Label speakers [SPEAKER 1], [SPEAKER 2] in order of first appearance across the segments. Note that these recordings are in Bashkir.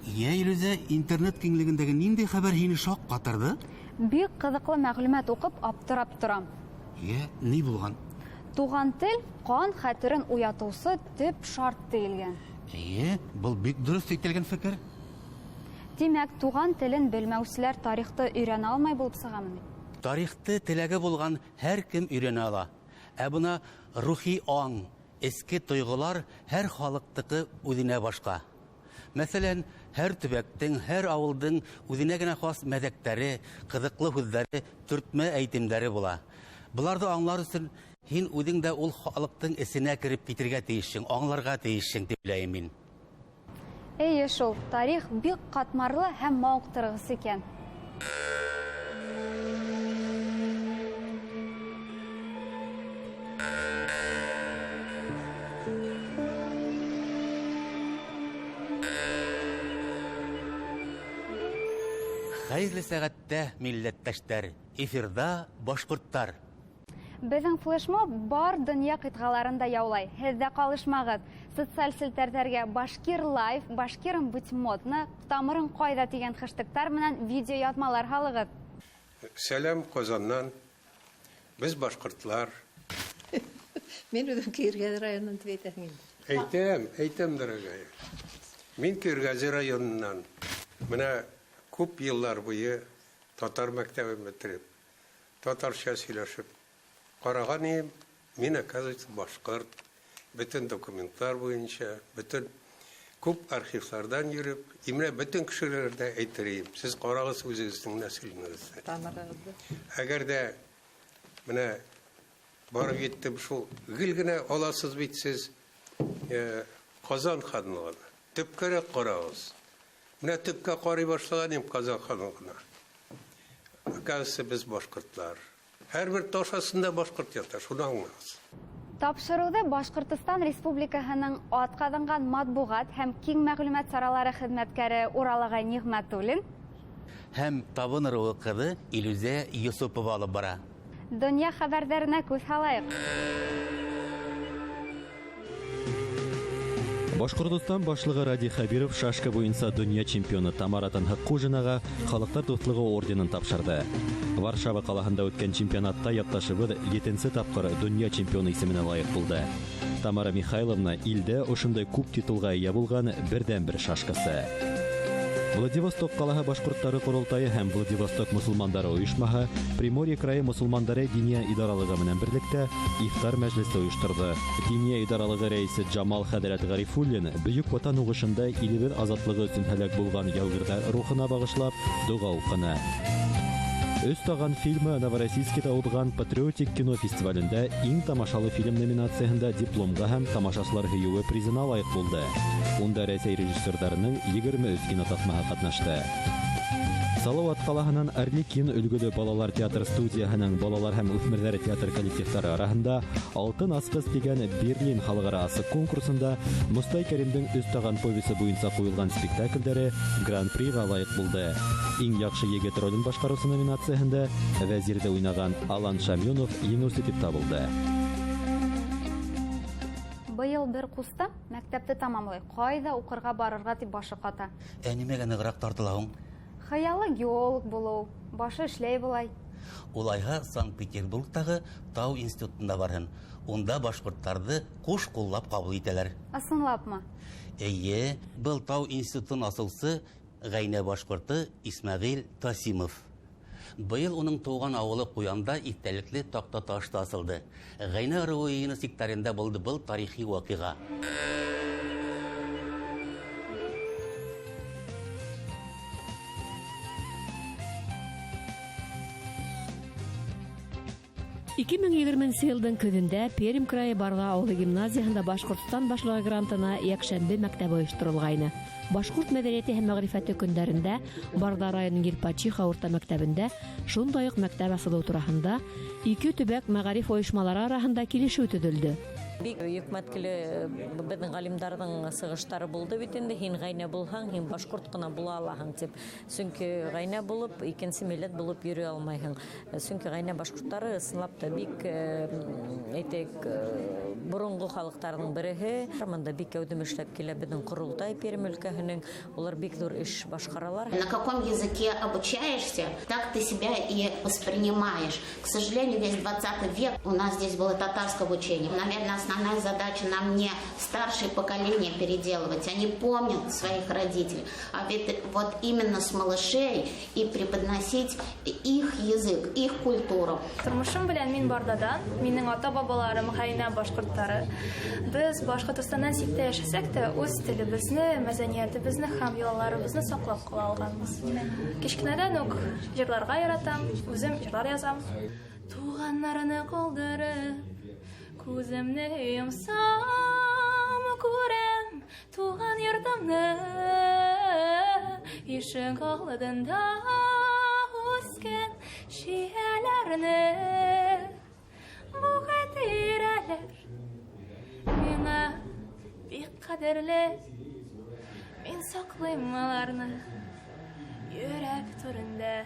[SPEAKER 1] Йә, Илүзә, интернет киңлегендәге нинди хәбәр һине шаккатырды?
[SPEAKER 2] Бик кызыклы мәгълүмат укып аптырап торам.
[SPEAKER 1] Йә, ни булган?
[SPEAKER 2] Туган тел кан хәтерен уятусы төп шарт диелгән.
[SPEAKER 1] Әйе, был бик дөрес әйтелгән фикер.
[SPEAKER 2] Димәк, туган телен белмәүселәр тарихты өйрәнә алмай булып сыгамыни?
[SPEAKER 1] Тарихты теләге булган һәркем өйрәнә ала. Ә бына рухи аң, эске тойғолар һәр халыктыкы үзенә башка. Мәсәлән, һәр төбәктең, һәр авылдың үзенә генә хас мәзәктәре, кызыклы һүҙҙәре, төртмә әйтемдәре була. Быларҙы аңлар өсөн һин үҙең дә ул халыҡтың эсенә кереп китергә тейешһең, аңларға тейешһең тип уйлайым мин.
[SPEAKER 2] Эйе шул, тарих бик ҡатмарлы һәм мауыҡтырғыс икән.
[SPEAKER 1] Хәйерле сәғәттә, милләттәштәр, эфирҙа башҡорттар.
[SPEAKER 2] Беҙҙең флешмоб бар донъя ҡитғаларын да яулай. Һеҙ ҙә ҡалышмағыҙ. Социаль селтәрҙәргә Башкир лайф, Башкирым быть модно, Тамырың ҡайҙа тигән хэштегтар менән видеояҙмалар һалығыҙ.
[SPEAKER 3] Сәлам Казаннан. Без башҡортлар.
[SPEAKER 4] Мин үҙем Көйөргәҙе районынан тип әйтәһең инде.
[SPEAKER 3] Әйтәм, әйтәм, дорогая. Мин Көйөргәҙе районынан. Менә күп йыллар буйы татар мәктәбен бетереп, татарча сөйләшеп караган идем. Мин, оказывается, башҡорт. Бөтөн документлар буйынса, бөтөн күп архивлардан йөрөп, и менә бөтөн кешеләргә дә әйтер идем. Сез карагыз үзегезнең нәселегеҙҙе.
[SPEAKER 4] Тамырығыҙҙы.
[SPEAKER 3] Әгәр дә менә барып еттем шул гел генә аласыз бит сез Казан ханлыгына. Төпкәрәк карагыз. Менә төпкә карый башлаган идем Казан ханлыгына. Оказывается, без башҡортлар. Һәрбер таш астында башҡорт ята, шуны аңлағыҙ.
[SPEAKER 2] Тапшырыуҙы Башҡортостан Республикаһының атҡаҙанған матбуғат һәм киң мәғлүмәт саралары хеҙмәткәре Урал ағай Ниғмәтуллин
[SPEAKER 1] һәм Табын ырыуы ҡыҙы Илүзә Йосопова алып бара.
[SPEAKER 2] Донъя хәбәрҙәренә күҙ һалайыҡ.
[SPEAKER 5] Башҡортостан башлығы Радий Хәбиров шашка буйынса донъя чемпионы Тамара Танһыҡҡужинаға Халыҡтар дуҫлығы орденын тапшырҙы. Варшава ҡалаһында үткән чемпионатта яҡташыбыҙ 7-нсе тапҡыр донъя чемпионы исеменә лайыҡ булды. Тамара Михайловна илдә ошондай күп титулға эйә булған берҙән-бер шашкасы. Владивосток ҡалаһы башҡорттары ҡоролтайы һәм Владивосток мосолмандары ойошмаһы Приморье крайы мосолмандары диния идаралығы менән берлектә ифтар мәжлесе ойошторҙо. Диния идаралығы рәйесе Джамал хәҙрәт Ғарифуллин Бөйөк Ватан һуғышында илебеҙ азатлығы өсөн һәләк булған яугирҙәр рухына бағышлап доға уҡыны. Өс таған фильмы Новороссийскиҙа уҙған патриотик кино фестивалендә иң тамашалы фильм номинацияһында дипломға һәм тамашасылар һөйөүе призына лайыҡ булды. Унда Рәсәй режиссерҙарының 23 кинотаҫмаһы ҡатнашты. Салауат ҡалаһынан Арлекин өлгөлө балалар театр студияһының балалар һәм үҫмерҙәр театр коллективтары араһында Алтын асҡыс тигән Берлин халыҡ-ара асыҡ конкурсында Мостай Кәримдең Өс таған повесы буйынса ҡуйылған спектаклдәре гран-приға лайыҡ булды. Иң яҡшы егет ролен башҡарыусы номинацияһында вәзирҙе уйнаған Алан Шамюнов еңеүсе тип табылды.
[SPEAKER 2] Быйыл бер ҡустым мәктәпте тамамлай. Ҡайҙа уҡырға барырға тип башы ҡата.
[SPEAKER 1] Ә нимәгә нығыраҡ тартыла һуң?
[SPEAKER 2] Хыялы геолог булыу, башы эшләй былай.
[SPEAKER 1] Улайһа Санкт-Петербургтағы тау институтында барһын. Унда башҡорттарҙы ҡуш ҡуллап ҡабул итәләр.
[SPEAKER 2] Ысынлапмы?
[SPEAKER 1] Эйе, был тау институтын асыусы ғәйнә башҡорто Исмәғил Тасимов. Быйыл уның тыуған ауылы Ҡуянда иҫтәлекле таҡтаташ та асылды. Ғәйнә ырыуы йыйыны сиктәрендә булды был тарихи ваҡиға.
[SPEAKER 6] Ике мең егерменсе йылдың көҙөндә Пермь крайы Барҙа ауылы гимназияһында Башҡортостан башлығы грантына йәкшәмбе мәктәбе ойошторолғайны. Башҡорт мәҙәниәте һәм мәғрифәте көндәрендә Барҙа районының Елпачиха урта мәктәбендә шундай уҡ мәктәп асылыу тураһында ике төбәк мәғариф ойошмалары араһында килешеү төҙөлдө.
[SPEAKER 7] Бик йөкмәткеле беҙҙең ғалимдарҙың сығыштары булды бит инде. Һин ғәйнә булһаң, һин башҡорт ҡына була алаһың тип. Сөнки ғәйнә булып, икенсе милләт булып йөрөй алмайһың. Сөнки ғәйнә башҡорттары ысынлап та бик, әйтәйек, боронғо халыҡтарҙың береһе. Бында бик әүҙем эшләп килә беҙҙең ҡоролтай Пермь өлкәһенең. Улар бик ҙур эш башҡаралар.
[SPEAKER 8] На каком языке обучаешься, так ты себя и воспринимаешь. К сожалению, весь 20 век у нас здесь было татарское обучение. Наверное, основная задача нам не старшее поколение переделывать. Они помнят своих родителей. А ведь вот именно с малышей и преподносить их язык, их культуру.
[SPEAKER 9] Тормошом белән мин Бардадан, минең ата-бабаларым ғәйнә башҡорттары. Беҙ Башҡортостандан ситтә йәшәсәк тә, үҙ телебеҙҙе, мәҙәниәтебеҙҙе һәм йолаларыбыҙҙы саҡлап ҡала алғанбыҙ. Кечкенәдән үк йырларға яратам, үҙем йырлар язам. Туғаннарны ҡалдырып, күҙемде йомсам, күрәм туған йортомдо, ишек алдында үҫкән шиәләрне. Бу хәтирәләр миңа бик ҡәҙерле, мин саҡлыйм аларны йөрәк түрендә.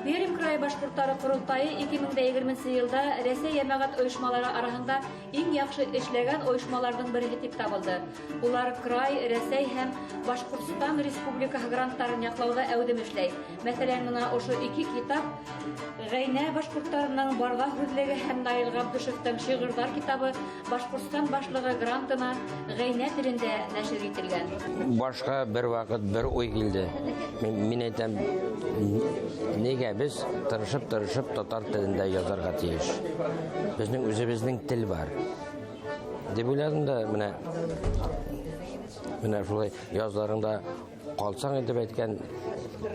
[SPEAKER 10] Пермь крайы башҡорттары ҡоролтайы 2020 йылда Рәсәй йәмәғәт ойошмалары араһында иң яҡшы эшләгән ойошмаларҙың береһе тип табылды. Улар край, Рәсәй һәм Башҡортостан Республикаһы гранттарын яҡлауҙа әүҙем эшләй. Мәҫәлән, мына ошо ике китап Ғәйнә башҡорттарының Барҙа һүҙлеге һәм Наил Ғабдышевтың шиғырҙар китабы Башҡортостан башлығы грантына ғәйнә телендә нәшер ителгән.
[SPEAKER 11] Башҡа бер ваҡыт бер уй килде. Мин әйтәм, нигә беҙ тырышып-тырышып татар телендә язарға тейеш? Беҙҙең үҙебеҙҙең тел бар. Дип уйладым да, менә шулай язларыңда ҡалсаң итеп әйткән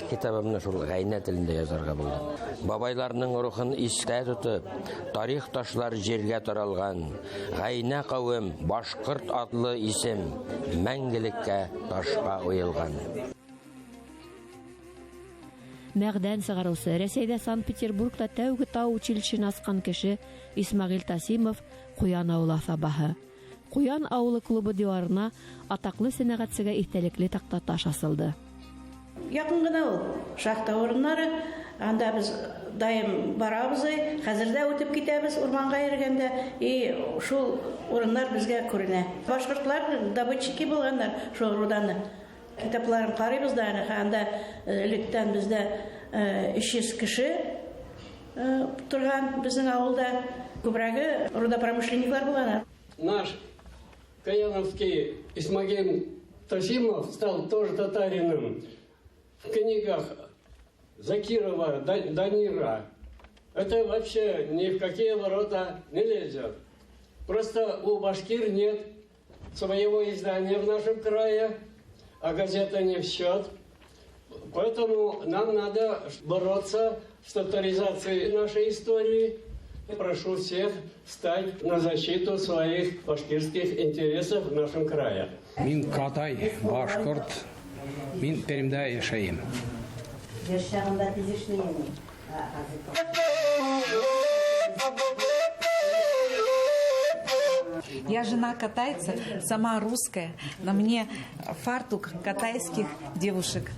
[SPEAKER 11] китабымны шул ғәйнә телендә язарға булдым. Бабайларының рухын истә тотоп, тарих ташлар җиргә таралган, ғәйнә ҡәүем, башҡорт атлы исем мәңгелеккә ташҡа уйылған.
[SPEAKER 6] Мәғдән сығарыусы, Рәсәйҙә Санкт-Петербургта тәүге тау училищеһын асҡан кеше Исмәғил Тасимов Ҡуян ауылы аҫабаһы. Ҡуян ауылы клубы диуарына атаҡлы сәнәғәтсегә иҫтәлекле таҡтаташ асылды.
[SPEAKER 12] Яҡын ғына ул шахта урындары, анда беҙ даим барабыҙ, хәҙер ҙә үтеп китәбеҙ урманға йөрөгәндә, и шул урындар беҙгә күренә. Башҡортлар добытчики булғандар шул руданы. Китапларын ҡарайбыҙ да, анда электән беҙҙә 300 кеше торған беҙҙең ауылда. Күберәге рудопромышленниклар булған.
[SPEAKER 13] Наш Каяновский Исмагил Тасимов стал тоже татарином. В книгах Закирова, Данира. Это вообще ни в какие ворота не лезет. Просто у башкир нет своего издания в нашем крае, а газета не в счет. Поэтому нам надо бороться с татаризацией нашей истории. Прошу всех стать на защиту своих башкирских интересов в нашем крае.
[SPEAKER 14] Мин Катай, башҡорт, мин Пермьдә йәшәйем.
[SPEAKER 15] Я жена катайца, сама русская. На мне фартук катайских девушек.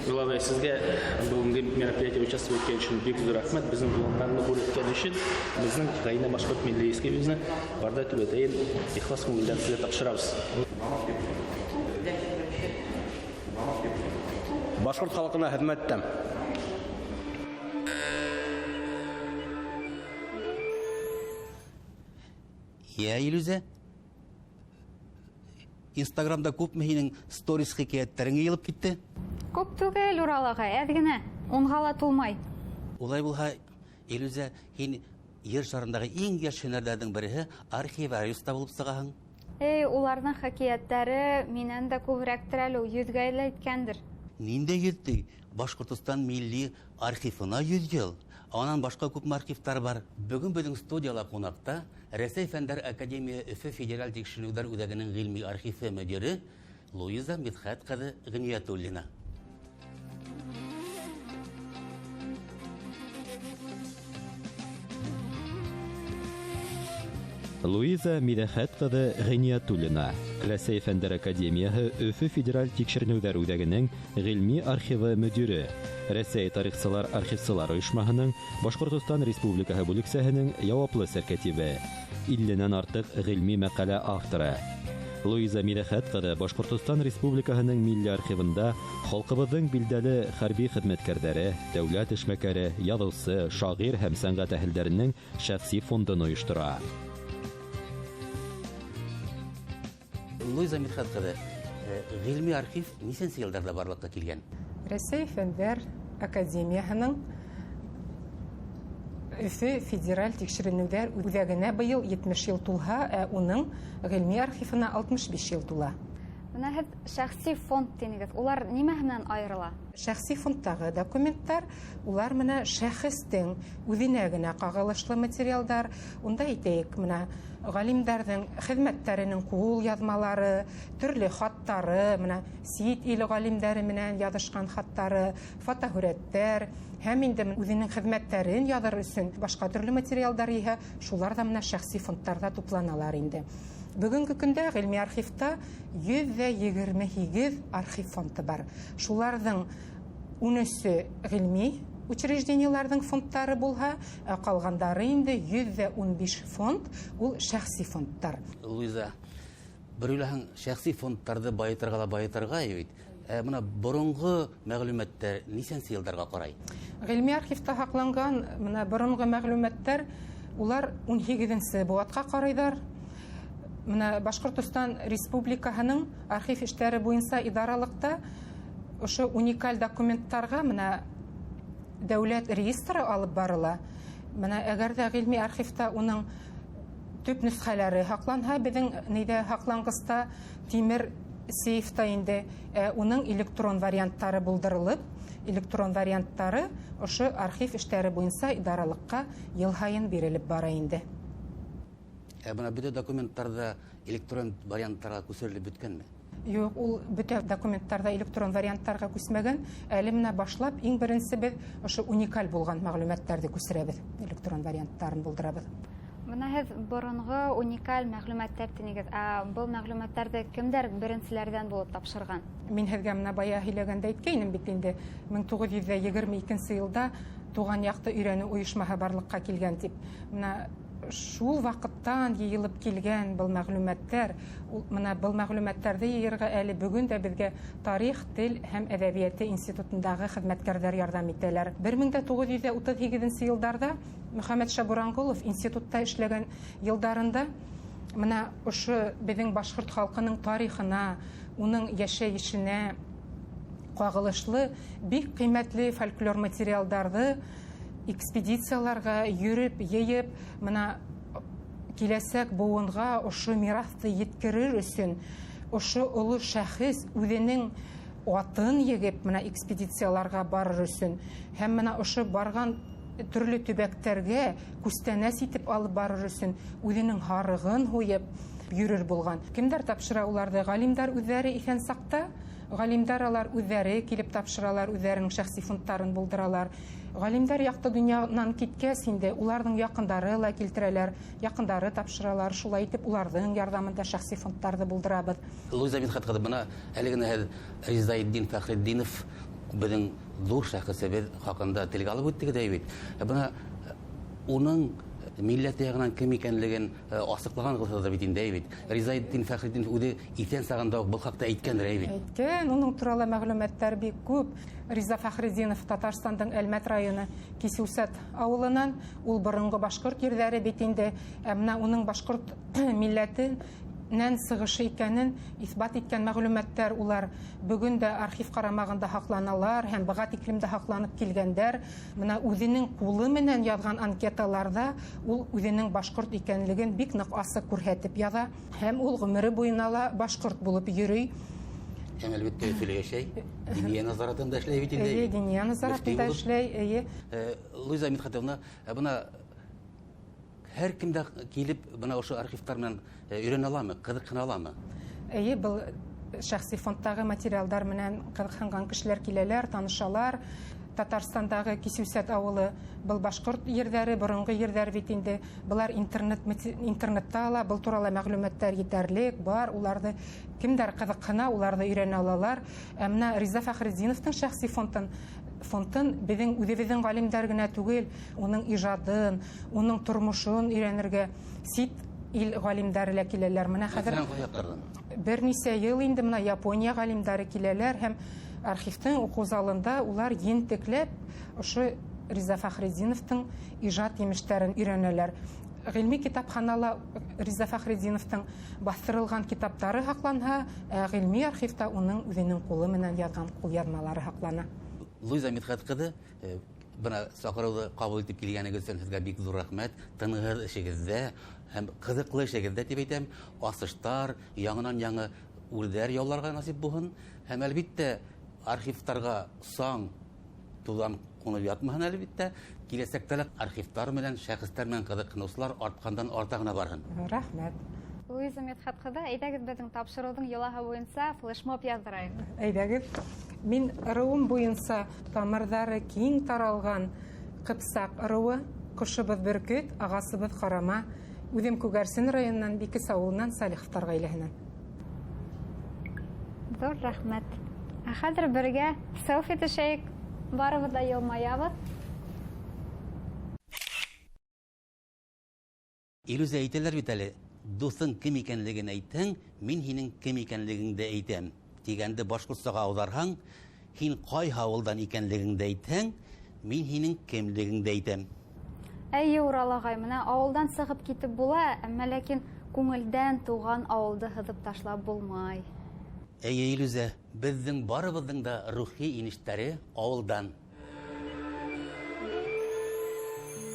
[SPEAKER 16] Главное, сезгә бүгенге мероприятие участвовать иткән өчен бик зур рәхмәт. Безнең булганнарны бүләк иткән өчен безнең Гайнә башкорт милли искебезне Барда түбәтәен ихлас күңелдән сезгә тапшырабыз.
[SPEAKER 17] Башҡорт халҡына хеҙмәт итәм.
[SPEAKER 1] Йә, Илүзә, Инстаграмда күпме һинең сторис хикәйәттәрең йыйылып китте?
[SPEAKER 2] Күп түгел, Урал ағай, әҙ генә, унға ла тулмай.
[SPEAKER 1] Улай булһа, Илүзә, һин ер шарындағы иң йәш һөнәрҙәрҙең береһе архивариус та булып сығаһың.
[SPEAKER 2] Эй, уларҙың хикәйәттәре минән дә күберәктер әле, 100-гә лә еткәндер.
[SPEAKER 1] Ниндәй 100 ти? Башҡортостан милли архивына 100 йыл. Анан башҡа күпме архивтар бар. Бөгөн беҙҙең студияла ҡунаҡта Рәсәй Фәндәр Академия Өфө Федераль Тикшеренеүҙәр Үҙәгенең ғилми архивы мөдире Луиза Мидхәт ҡыҙы Ғиниәтуллина.
[SPEAKER 5] Луиза Мидхәт ҡыҙы Ғиниәтуллина, Рәсәй Фәндәр Академияһы Өфө Федераль Тикшеренеүҙәр Үҙәгенең ғилми архивы мөдире, Рәсәй тарихсылар архивсылар ойошмаһының Башҡортостан Республикаһы бүлексәһенең яуаплы сәркәтибе, 50-нән артыҡ ғилми мәҡәлә авторы. Луиза Мидхәт ҡыҙы Башҡортостан Республикаһының милли архивында халҡыбыҙҙың билдәле хәрби хеҙмәткәрҙәре, дәүләт эшмәкәре, яҙыусы, шағир һәм сәнғәт әһелдәренең шәхси фондын ойоштора.
[SPEAKER 1] Луиза Мидхәт ҡыҙы, ғилми архив нисәнсе йылдарҙа барлыҡҡа килгән?
[SPEAKER 18] Рәсәй Фәндәр Академияһының Өфө Федераль Тикшеренеүҙәр Үҙәгенә быйыл 70 йыл тулһа, ә уның ғилми архивына 65 йыл тула.
[SPEAKER 2] Бына һеҙ шәхси фонд тинегеҙ. Улар нимә менән айырыла?
[SPEAKER 18] Шәхси фондтағы документтар, улар менә шәхестең үҙенә генә ҡағылышлы материалдар. Унда әйтәйек, менә ғалимдарҙың хеҙмәттәренең ҡул яҙмалары, төрлө хаттары, менә сит ил ғалимдәре менән яҙышҡан хаттары, фотоһүрәттәр һәм инде үҙенең хеҙмәттәрен яҙыр өсөн башҡа төрлө материалдар иһә, шулар ҙа менә шәхси фондтарҙа тупланалар инде. Бөгөнгө көндә ғилми архивта 128 архив фонды бар. Шуларҙың 13-ө ғилми учреждениеларҙың фондтары булһа, ә ҡалғандары инде 115 фонд, ул шәхси фондтар.
[SPEAKER 1] Луиза, бер уйлаһаң, шәхси фондтарҙы байытырға ла байытырға бит. Ә бына боронғо мәғлүмәттәр нисәнсе йылдарға ҡарай?
[SPEAKER 18] Ғилми архивта һаҡланған бына боронғо мәғлүмәттәр, улар 18-нсе быуатҡа ҡарайҙар. Бына Башҡортостан Республикаһының архив эштәре буйынса идаралыҡта ошо уникаль документтарға бына дәүләт реестры алып барыла. Бына әгәр ҙә ғилми архивта уның төп нөсхәләре һаҡланһа, беҙҙең нейҙә һаҡланғыста тимер сейфта инде, уның электрон варианттары булдырылып, электрон варианттары ошо архив эштәре буйынса идаралыҡҡа йыл һайын бирелеп бара инде.
[SPEAKER 1] Ә бына бөтә документтарҙа электрон варианттарға күсерелеп бөткәнме?
[SPEAKER 18] Юҡ, ул бөтә документтарҙа электрон варианттарға күсмәгән. Әле менә башлап иң беренсе беҙ ошо уникаль булған мәғлүмәттәрҙе күсерәбеҙ, электрон варианттарын булдырабыҙ.
[SPEAKER 2] Бына һеҙ боронғо уникаль мәғлүмәттәр тинегеҙ. Ә был мәғлүмәттәрҙе кемдәр беренселәрҙән булып тапшырған?
[SPEAKER 18] Мин һеҙгә менә бая һөйләгәндә әйткәйнем бит инде, 1922 йылда туған яҡты өйрәнеү ойошмаһы барлыҡҡа килгән тип. Менә шул ваҡыттан йыйылып килгән был мәғлүмәттәр, менә был мәғлүмәттәрҙе йыйырға әле бөгөн дә беҙгә Тарих, тел һәм әҙәбиәте институтындағы хеҙмәткәрҙәр ярҙам итәләр. 1938 йылдарҙа Мөхәммәтша Буранғолов институтта эшләгән йылдарында менә ошо беҙҙең башҡорт халҡының тарихына, уның йәшәйешенә ҡағылышлы бик ҡиммәтле фольклор материалдарҙы экспедицияларға йөрөп, йыйып, мына киләсәк быуынға ошо мираҫты еткерер өсөн ошо оло шәхес үҙенең атын егеп, мына экспедицияларға барыр өсөн һәм мына ошо барған төрлө төбәктәргә күстәнәс итеп алып барыр өсөн үҙенең һарығын һуйып йөрөр булған. Кемдәр тапшыра уларҙы? Ғалимдар үҙҙәре иҫән саҡта, ғалимдар алар үҙҙәре килеп тапшыралар, үҙҙәренең шәхси фондтарын булдыралар. Ғалимдар яҡты донъянан киткәс инде уларҙың яҡындары ла килтерәләр, яҡындары тапшыралар. Шулай итеп уларҙың ярҙамында шәхси фондтарҙы булдырабыҙ.
[SPEAKER 1] Луиза Мидхәт ҡыҙы, бына әле генә һеҙ Ризаетдин Фәхретдинов беҙҙең ҙур шәхесебеҙ хаҡында телгә алып үттегеҙ ҙә бит. Бына уның милләте яғынан кем икәнлеген асыҡлағанғыҙҙыр бит инде, бит. Ризаетдин Фәхретдинов үҙе иҫән сағында уҡ был хаҡта әйткәндер, бит.
[SPEAKER 18] Әйткән, уның турала мәғлүмәттәр бик күп. Риза Фәхретдинов Татарстандың Әлмәт районы Кисеүсәт ауылынан, ул боронғо башҡорт ерҙәре бит инде. Ә бына уның башҡорт милләтен нән сығышы икәнен иҫбат иткән мәғлүмәттәр улар бөгөн дә архив ҡарамағында һаҡланалар һәм быға тиклем дә һаҡланып килгәндәр. Бына үҙенең ҡулы менән яҙған анкеталарҙа ул үҙенең башҡорт икәнлеген бик ныҡ асыҡ күрһәтеп яҙа һәм ул ғүмере буйына ла башҡорт булып йөрөй.
[SPEAKER 1] Һәм әлбиттә Өфөлә йәшәй, Диния назаратында эшләй бит инде.
[SPEAKER 18] Эйе, Диния назаратында эшләй, эйе.
[SPEAKER 1] Луиза Мидхәтовна, бына һәр кем дә килеп бына ошо архивтар менән өйрәнә аламы, ҡыҙыҡһына аламы?
[SPEAKER 18] Эйе, был шәхси фондтағы материалдар менән ҡыҙыҡһынған кешеләр киләләр, танышалар. Татарстандағы Кисеүсәт ауылы был башҡорт ерҙәре, боронғо ерҙәр бит инде. Былар интернетта ла был турала мәғлүмәттәр етәрлек бар. Уларҙы кемдәр ҡыҙыҡһына, уларҙы өйрәнә алалар. Ә бына Риза Фәхретдиновтың шәхси фондын беҙҙең үҙебеҙҙең ғалимдар генә түгел, уның ижадын, уның тормошон өйрәнергә сит ил ғалимдары ла киләләр. Бына хәҙер бер нисә йыл инде бына Япония ғалимдары киләләр һәм архивтың уҡыу залында улар ентекләп ошо Риза Фәхретдиновтың ижад емештәрен өйрәнәләр. Ғилми китапханала Риза Фәхретдиновтың баҫтырылған китаптары һаҡланһа, ә ғилми архивта уның үҙенең ҡулы менән яҙған ҡулъяҙмалары һаҡлана.
[SPEAKER 1] Луиза Мидхәт ҡыҙы, бына саҡырыуҙы ҡабул итеп килгәнегеҙ өсөн һеҙгә бик ҙур рәхмәт. Тынғыһыҙ эшегеҙҙә һәм ҡыҙыҡлы эшегеҙҙә тип әйтәм, асыштар, яңынан-яңы үрҙәр яуларға насип булһын. Һәм әлбиттә архивтарға саң туҙан ҡунып ятмаһын, әлбиттә киләсәктә лә архивтар менән, шәхестәр менән ҡыҙыҡһыныусылар артҡандан арта ғына барһын.
[SPEAKER 18] Рәхмәт.
[SPEAKER 2] Луиза Мидхәт ҡыҙы, әйҙәгеҙ беҙҙең тапшырыуҙың йолаһы буйынса флешмоб яҙҙырайыҡ.
[SPEAKER 18] Әйҙәгеҙ. Мин ырыуым буйынса тамырҙары киң таралған Ҡыпсаҡ ырыуы, ҡошобоҙ бөркөт, ағасыбыҙ ҡарама. Үҙем Күгәрсен районынан, Бикес ауылынан, Салиховтар ғаиләһенән.
[SPEAKER 2] Ҙур рәхмәт. Ә хәҙер бергә селфи төшәйек. Барыбыҙ ҙа йылмаябыҙ.
[SPEAKER 1] Илүзә, әйтәләр бит әле, дуҫың кем икәнлеген әйтһәң, мин һинең кем икәнлегеңде әйтәм тигәнде башҡортсаға ауҙарһаң, һин ҡайһы ауылдан икәнлегеңде әйтһәң, мин һинең кемлегеңде әйтәм.
[SPEAKER 2] Әйе, Урал ағай, бына ауылдан сығып китеп була, әммә ләкин күңелдән тыуған ауылды һыҙып ташлап булмай.
[SPEAKER 1] Әйе, Илүзә, беҙҙең барыбыҙҙың да рухи инештәре ауылдан.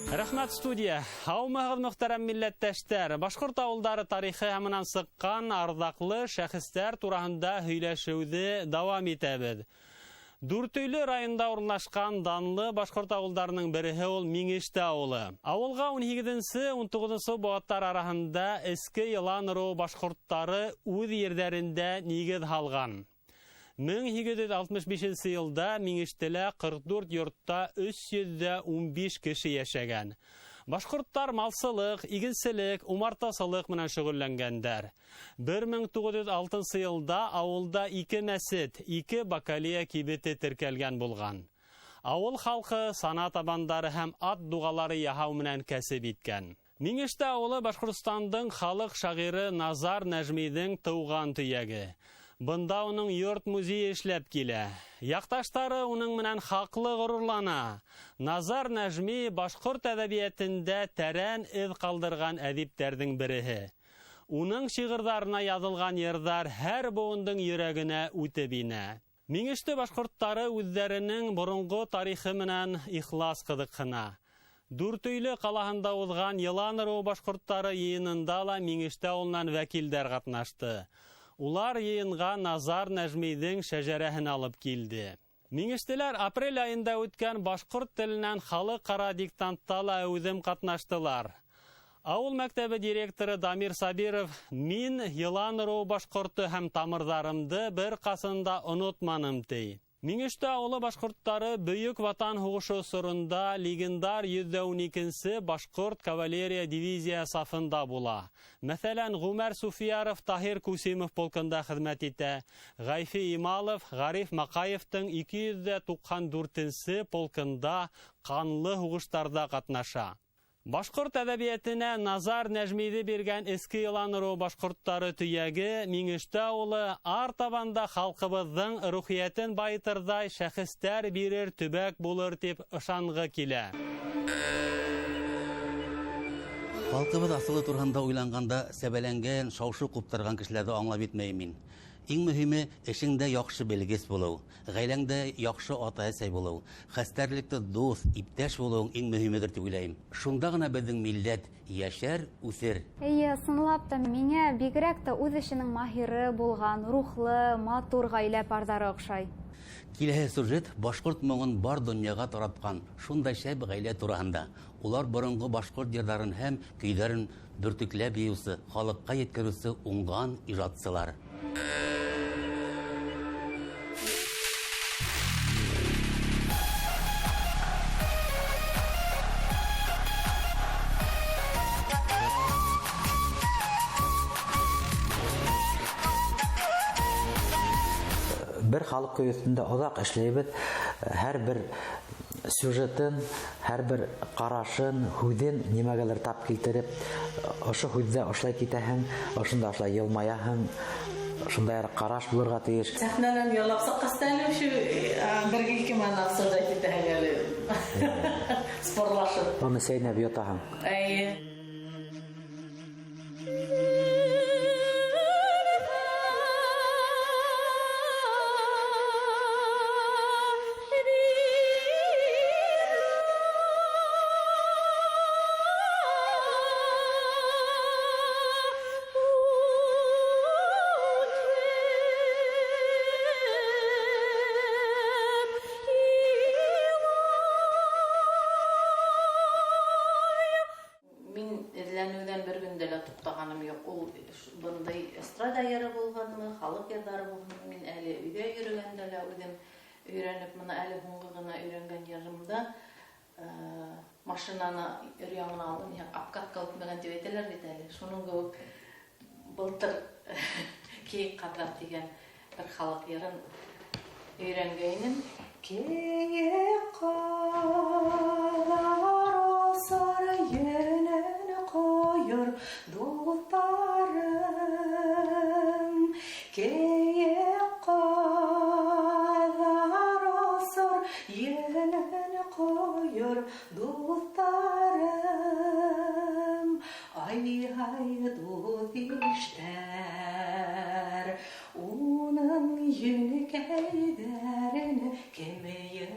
[SPEAKER 19] Рәхмәт, студия. Һаумыһығыҙ, мөхтәрәм милләттәштәр. Башҡорт ауылдары тарихы һәм унан сыҡҡан арҙаҡлы шәхестәр тураһында һөйләшеүҙе дауам итәбеҙ. Дүртөйлө районында урынлашҡан данлы башҡорт ауылдарының береһе ул Миңештә ауылы. Ауылға ун һигеҙенсе, ун туғыҙынсы быуаттар араһында эске йылан ырыуы башҡорттары үҙ ерҙәрендә нигеҙ һалған. Мең һигеҙ йөҙ алтмыш бишенсе йылда Миңештелә ҡырҡ дүрт йортта өс йөҙ ҙә ун биш кеше йәшәгән. Башҡорттар малсылыҡ, игенселек, умартасылыҡ менән шөғөлләнгәндәр. Бер мең туғыҙ йөҙ алтынсы йылда ауылда ике мәсет, ике бакалия кибете теркәлгән булған. Ауыл халҡы сана табандары һәм ат дуғалары яһау менән кәсеп иткән. Миңештә ауылы Башҡортостандың халыҡ шағиры Назар Нәжмиҙең тыуған төйәге. Бында уның йорт музейы эшләп килә. Яҡташтары уның менән хаҡлы ғорурлана. Назар Нәжми башҡорт әҙәбиәтендә тәрән эҙ ҡалдырған әҙиптәрҙең береһе. Уның шиғырҙарына яҙылған йырҙар һәр быуындың йөрәгенә үтеп инә. Миңеште башҡорттары үҙҙәренең боронғо тарихы менән ихлас ҡыҙыҡһына. Дүртөйлө ҡалаһында уҙған Йылан ырыуы башҡорттары йыйынында ла Миңештә ауылынан вәкилдәр ҡатнашты. Улар йыйынға Назар Нәжмиҙең шәжәрәһен алып килде. Миңештеләр апрель айында үткән башҡорт теленән халыҡ-ара диктантта ла әүҙем ҡатнаштылар. Ауыл мәктәбе директоры Дамир Сабиров «Мин йылан ырыуы башҡорто һәм тамырҙарымды бер ҡасан да онотманым» ти. Миңештә ауылы башҡорттары Бөйөк Ватан һуғышы осоронда легендар йөҙ ҙә ун икенсе башҡорт кавалерия дивизия сафында була. Мәҫәлән, Ғүмәр Суфияров Таһир Кусимов полкында хеҙмәт итә. Ғәйфи Ималов Ғариф Маҡаевтың ике йөҙ ҙә туҡһан дүртенсе полкында ҡанлы һуғыштарҙа ҡатнаша. Башҡорт әҙәбиәтенә Назар Нәжмиҙе биргән эске йылан ырыуы башҡорттары төйәге Миңештә ауылы артабан да халҡыбыҙҙың рухиәтен байытырҙай шәхестәр бирер төбәк булыр тип ышанғы килә.
[SPEAKER 1] Халҡыбыҙ асылы тураһында уйланғанда сәбәләнгән, шау-шыу ҡуптарған кешеләрҙе аңлап етмәйем мин. Иң мөһиме эшеңдә яҡшы белгес булыу, ғаиләңдә яҡшы ата-әсәй булыу, хәстәрлекле дуҫ, иптәш булыуың иң мөһимедер тип уйлайым. Шунда ғына беҙҙең милләт йәшәр, үҫер.
[SPEAKER 2] Эйе, ысынлап та миңә бигерәк тә үҙ эшенең маһиры булған, рухлы, матур ғаилә парҙары оҡшай.
[SPEAKER 1] Киләһе сюжет башҡорт моңон бар донъяға таратҡан шундай шәп ғаилә тураһында. Улар боронғо башҡорт йырҙарын һәм көйҙәрен бөртөкләп йыйыусы, халыҡҡа еткереүсе уңған ижадсылар.
[SPEAKER 20] Бер халыҡ көйө өҫтөндә оҙаҡ эшләйбеҙ. Һәр бер сюжетын, һәр бер ҡарашын, һүҙен нимәгәлер тап килтереп, ошо һүҙҙә ошолай китәһең, ошонда ошолай йылмаяһың, шундайыраҡ ҡараш булырға тейеш.
[SPEAKER 21] Сәхнәнән ялап сыҡҡас та әле ошо бер-ике мәғәнә обсуждать итәһең әле. Спорлашып.
[SPEAKER 20] Уны сәйнәп йотаһың.
[SPEAKER 21] Эйе. Эстрада йыры булғанмы, халыҡ йырҙары булғанмы, мин әле өйҙә йөрөгәндә лә үҙем өйрәнеп, бына әле һуңғы ғына өйрәнгән йырымда машинаны өр-яңына алдым, обкатка үтмәгән тип әйтәләр бит әле. Шуның кеүек былтыр Кейек ҡаҙҙар тигән бер халыҡ йырын өйрәнгәйнем. Кейек ҡаҙҙар осор, йөнөн ҡойор дуҫтарым. Кейек ҡаҙҙар осор, йөнөн ҡойор дуҫтарым. Ай-һай, дуҫ-иштәр, уның йөнкәйҙәрен кем йыйыр?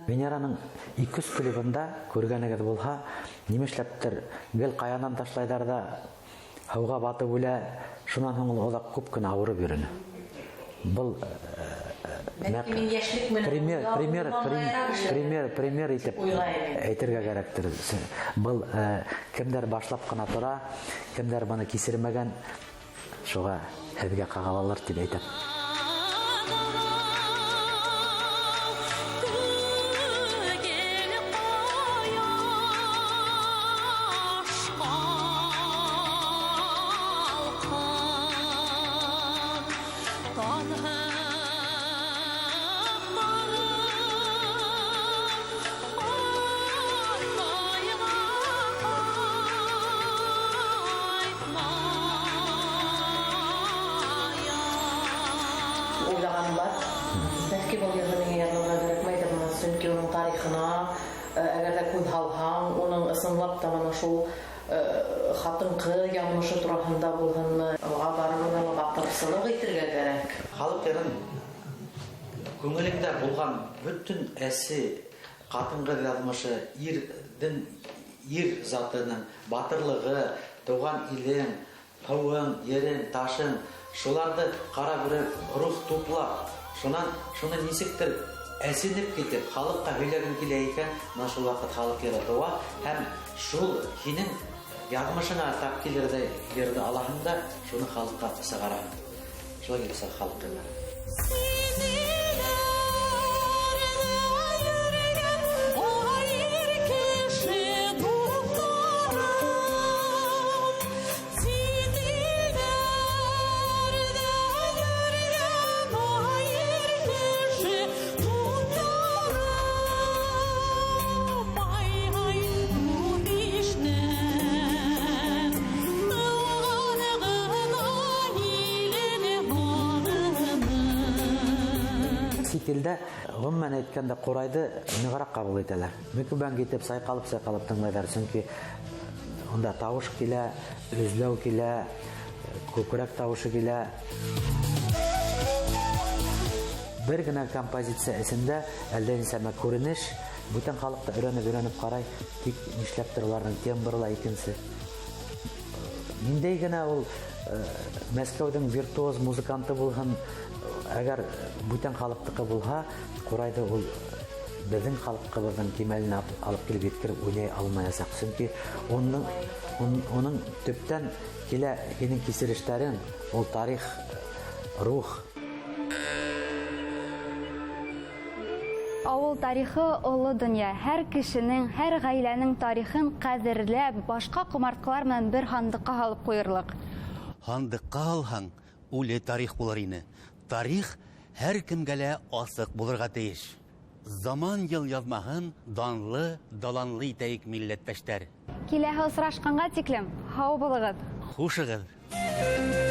[SPEAKER 20] Венераның 200 клибында күргәнегеҙ булһа, нимә эшләптер, гел ҡаянан ташлайҙар ҙа һыуға батып үлә, шунан һуң ул оҙаҡ күп кенә ауырып йөрөнө. Был пример итеп әйтергә кәрәктер. Был кемдәр башлап ҡына тора, кемдәр быны кисермәгән, шуға һеҙгә ҡағылалыр тип әйтәм.
[SPEAKER 21] Бәлки был йырҙы миңә йырларға кәрәкмәйҙер, сөнки уның тарихына, әгәр ҙә күҙ һалһаң, уның ысынлап та бына шул ҡатын-ҡыҙ яҙмышы тураһында булһынмы, уға барыбер ҙа батырсылыҡ итергә кәрәк.
[SPEAKER 20] Халыҡ йырын күңелеңдә булған бөтөн әсе ҡатын-ҡыҙ яҙмышы, ирҙең, ир затының батырлығы, тыуған илең, һыуың, ерең, ташың, шуларҙы ҡарап рух туплап, шунан шуны нисектер әсенеп китеп, халыҡҡа һөйләгең килә икән, бына шул ваҡыт халыҡ йыры тыуа һәм шул һинең яҙмышыңа тап килерҙәй йырҙы алаһың да, шуны халыҡҡа сығараһың. Шулай килеп сыға халыҡ йырҙары. Сит илдә, ғөмүмән әйткәндә, ҡурайҙы нығыраҡ ҡабул итәләр. Мөкиббән китеп, сайҡалып-сайҡалып тыңлайҙар, сөнки Унда тауыш килә, өзләү килә, күкрәк тауышы килә. Бер генә композиция эсендә әллә нисәмә күренеш, бүтән халык та өйрәнеп-өйрәнеп карай, тик нишләптер уларның тембры ла икенсе. Ниндәй генә ул Мәскәүҙең виртуоз музыканты булһын, әгәр бүтән халыҡтыҡы булһа, ҡурайҙы ул беҙҙең халҡыбыҙҙың кимәленә алып килеп еткереп уйнай алмаясаҡ. Сөнки уның төптән килә һинең кисерештәрең, ул тарих, рух.
[SPEAKER 2] Ауыл тарихы оло донъя. Һәр кешенең, һәр ғаиләнең тарихын ҡәҙерләп, башҡа ҡомартҡылар менән бер һандыҡҡа һалып ҡуйырлыҡ.
[SPEAKER 1] Һандыҡҡа һалһаң, үле тарих булыр ине. Тарих һәр кемгә лә асыҡ булырға тейеш. Заман йыл яҙмаһын данлы, даланлы итәйек, милләттәштәр.
[SPEAKER 2] Киләһе осрашҡанға тиклем, һау булығыҙ.
[SPEAKER 1] Хушығыҙ.